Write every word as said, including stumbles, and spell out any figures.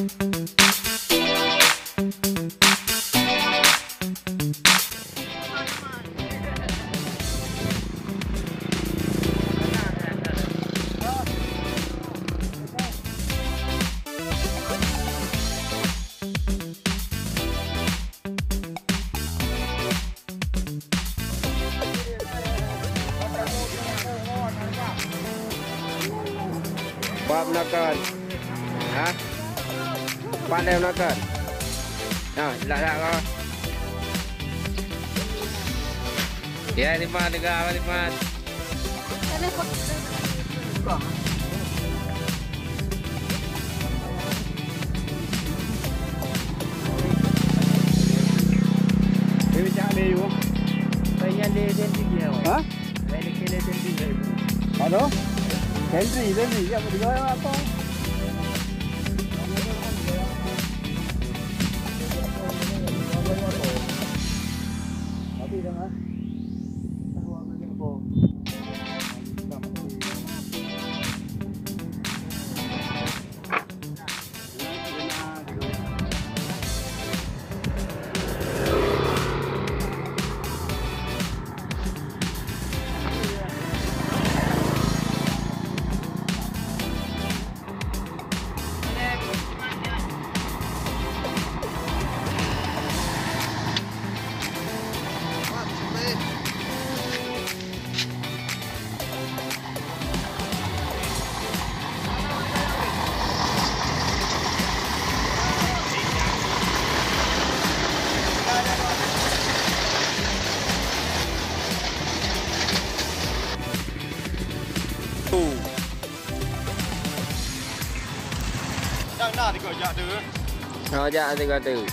Bab nakon. Ha? Pandai nakon. Nah, silak-silak kau. Ya, lima tiga, lima. Ha? Ano? Henry, Henry, ya, mau digawa apa? Tapi dah, ah. Dang na tiga jak tu. Oh, jak tiga tu.